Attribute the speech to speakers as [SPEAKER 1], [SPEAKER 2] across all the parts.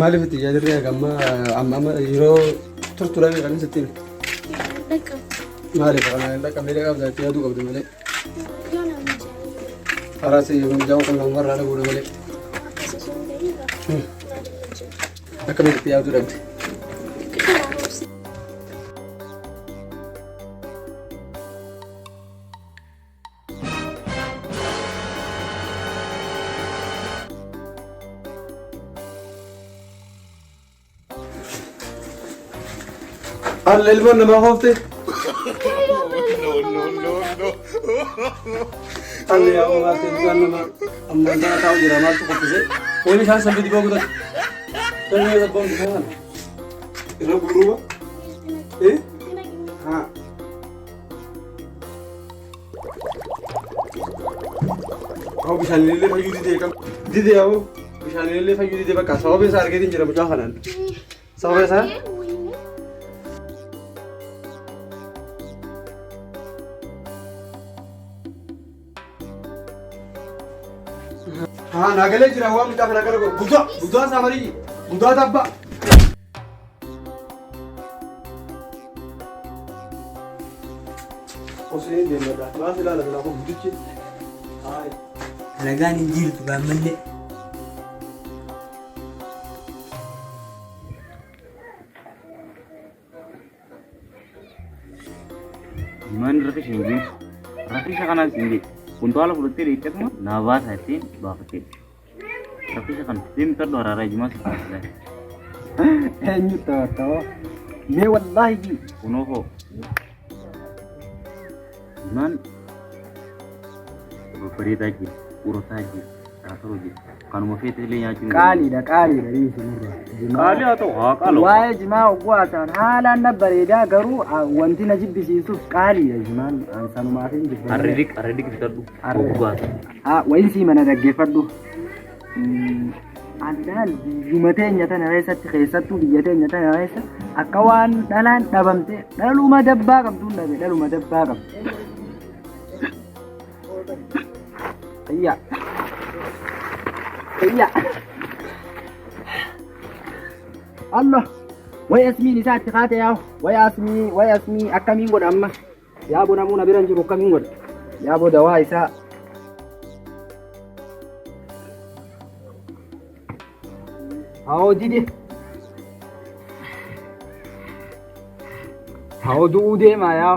[SPEAKER 1] Maaliif itti yaadirree amma amma amma yeroo turturaa kan sitti hime?
[SPEAKER 2] Dhaqqabu.
[SPEAKER 1] Maaliif kana hin dhaqqabne dhaqqabda itti yaaduu qabdu malee.
[SPEAKER 2] Yoo namni jaalladhu.
[SPEAKER 1] Karaa si mijaa'uu kan namarraa dhabuudha malee.
[SPEAKER 2] Akkas osoo hin ta'in irraa. Maaliif hin jiru?
[SPEAKER 1] Akkamitti itti yaaduu dhabde?
[SPEAKER 2] Xiqqoo obsi.
[SPEAKER 1] Alla ilmoon namaa hoofte.
[SPEAKER 3] No, no, no, no.
[SPEAKER 1] Alla yaa uumaa ta'e bishaan namaa ammaan tana taa'u jira maaltu qophise. Wani isaan sabbi diboo guutan. Tolmee sabboon bishaan kana. Irra gurruuba. Eh? Haa. Hoo bishaan illee fayyuu didee kam. Didee hoo bishaan illee fayyuu didee bakka sababa isaa argeetiin jira mucaa kanaan. Sababa isaa. Haa naagalee jira waan mucaa kana gara godhu. Guddaa guddaa saafarii guddaa tabbaa. Osoo hin deemadha. Maas ilaala silaa kun guddichi. Haa.
[SPEAKER 4] Alagaan hin jirtu gaammallee.
[SPEAKER 5] Imaan rakisha hin jeen. Rakisha kanaas hin jeen. Kuntaala fudhattee dheettee naa baasaa ittiin baafattee. Rakisha kana deemi kadhu araaraa ijumaa si taasisaa.
[SPEAKER 4] Eenyu taphataa? Mee wallaahi ji.
[SPEAKER 5] Kunoo hoo. Imaan babbareedaa jira, urataa jira, saataroo jira. Kanuma feete illee nyaachuu ni
[SPEAKER 4] Qaaliidha qaaliidha dhiisi nurra. Jimaa.
[SPEAKER 5] Qaalii haa ta'u haa qaala'u.
[SPEAKER 4] Waa'ee jimaa hogguu haasa'an haalaan na bareedaa garuu wanti na jibbisiisus qaaliidha jimaan an sanumaaf hin jibba.
[SPEAKER 5] Arridik arridik bitadhu.
[SPEAKER 4] Arri-
[SPEAKER 5] Hoggaatu.
[SPEAKER 4] Wayin sii mana dhaggeeffadhu. Addaan biyyuma teenya tana keessatti keessattuu biyya teenya tana keessa akka waan dhalaan dhabamte dhaluma dabbaa qabduun dhabe dhaluma dabbaa qabdu. Iya. Iya. Allah. Way asmiin isaa itti kaate yaa. Way asmii, way asmii akkamiin godha amma? Yaa bo namuu na bira hin jiru akkamiin godha? Yaa bo dawaa isaa. Haa dide. Haa du'uu deemaa yaa.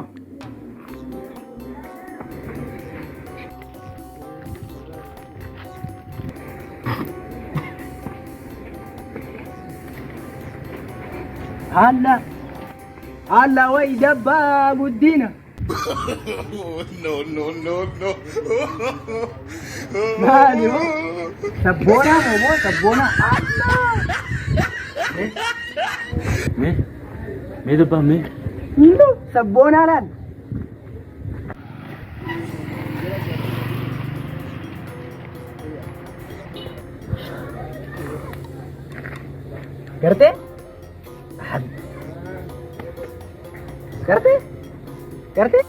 [SPEAKER 4] Alla alla way dabbaa guddina.
[SPEAKER 3] No, no, no, no.
[SPEAKER 4] Maali hoo? Sabboonaa moo moo sabboonaa? Alla.
[SPEAKER 5] Mee mee dabbaa mee.
[SPEAKER 4] No sabboonaa laal. Gartee? Gartee? Gartee?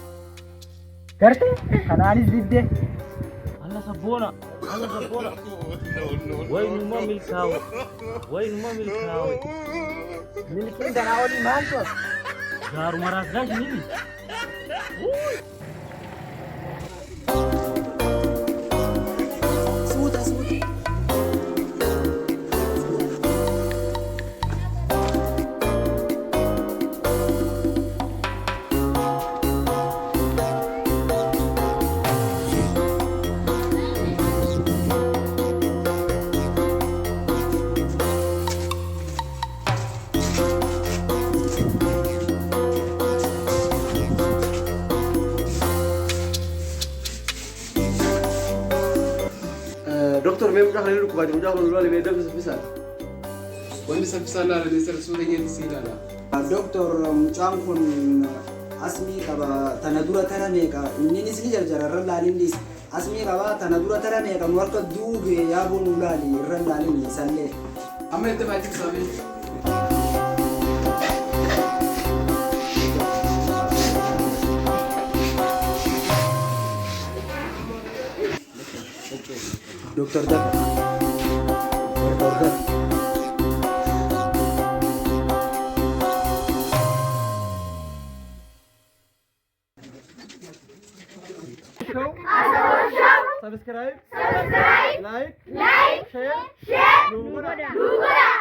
[SPEAKER 4] Gartee? Kanaanis diddee.
[SPEAKER 5] Alla sabboona. Alla sabboona. Waynuma milkaawe. Waynuma milkaawe.
[SPEAKER 4] Milkiin kanaa olii maaltu as?
[SPEAKER 5] Gaaruma raasgaash nimi.
[SPEAKER 4] Suuta suuta.
[SPEAKER 1] Doktor mee mucaa kana ni dhukkubaati mucaa kana dura mee dabsa saffisaa.
[SPEAKER 6] Wanni saffisaan laalanii sirrii suuta nyaatti si ilaala.
[SPEAKER 4] Doktor mucaan kun asmii qaba tana dura tara meeqa inninis ni jarjara irra laalin dhiisa. Asmii qaba tana dura tara meeqa nu harka duuge yaaboo nu laali irra laalin isallee.
[SPEAKER 6] Amma itti baay'ee ibsamee.
[SPEAKER 4] Doktor Dafa. Doktor Dafa.
[SPEAKER 1] Show. Subscribe. Like. Share. Nu godha.